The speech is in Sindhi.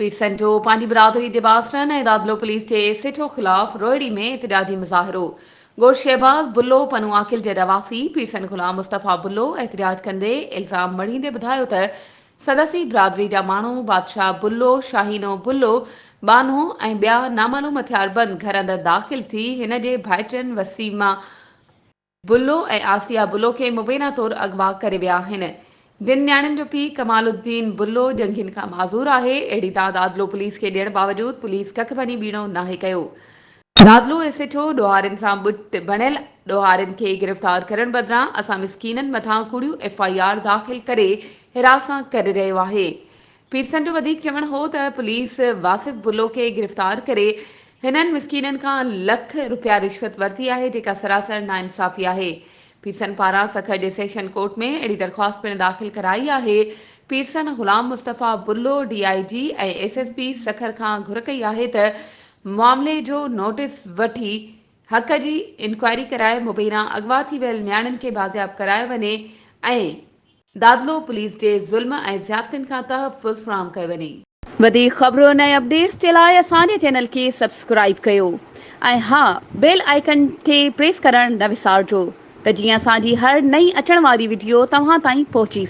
پيرسن جو پنهنجي برادري جي بااثرن ۽ دادلو پوليس جي ايس ايڇ او خلاف روهڙي ۾ احتجاجي مظاهرو، ڳوٺ شهباز بلو پنو عاقل جي رهواسي پيرسن غلام مصطفيٰ بلو احتجاج ڪندي الزام مڙهيندي ٻڌايو ته سندس ئي برادري جا ماڻهو بادشاهه بلو، شاهينو بلو، ٻانهو ۽ ٻيا نامعلوم هٿياربند گهر اندر داخل ٿي هن جي ڀائٽين وسيمه بلو ۽ آسيه بلو کي مبينا طور اغوا ڪري ويا آهن. جن نياڻين جو پيء ڪمال الدين بلو ڄنگهين کان معذور آهي، اهڙي داد دادلو پوليس کي ڏيڻ باوجود پوليس ڪک ڀڃي ٻيڻو ناهي ڪيو. دادلو ايس ايڇ او ڏوهارين سان ٻٽ بڻيل ڏوهارين کي گرفتار ڪرڻ بدران اسان مسڪينن مٿان ڪوڙيون ايف I R داخل ڪري هراسان ڪري رهيو آهي. پيرسن جو وڌيڪ چوڻ هو ته پوليس واصف بلو کي گرفتار ڪري هنن مسڪينن کان لک رپيا رشوت ورتي آهي جيڪا سراسر ناانصافي آهي. پيرسن پاران سکر جي سيشن ڪورٽ ۾ اهڙي درخواست پڻ داخل ڪرائي آهي. پيرسن Ghulam Mustafa Bullo D I G ۽ S S P Sukkur کان گهر ڪئي آهي ته معاملي جو نوٽيس وٺي حق جي انڪوائري ڪرائي مبينا اغوا ٿي ويل نياڻين کي بازياب ڪرايو وڃي ۽ دادلو پوليس جي ظلم ۽ زيادتين کان تحفظ فراهم ڪيو وڃي. وڌيڪ خبرن ۽ اپڊيٽس جي لاء اسان جي چينل کي سبسڪرائيب ڪيو ۽ ها بيل آئيڪن کي پريس ڪرڻ نه وسارجو ته جيئن اسان جي هر نئين اچڻ واري وڊيو توهان تائين پهچي.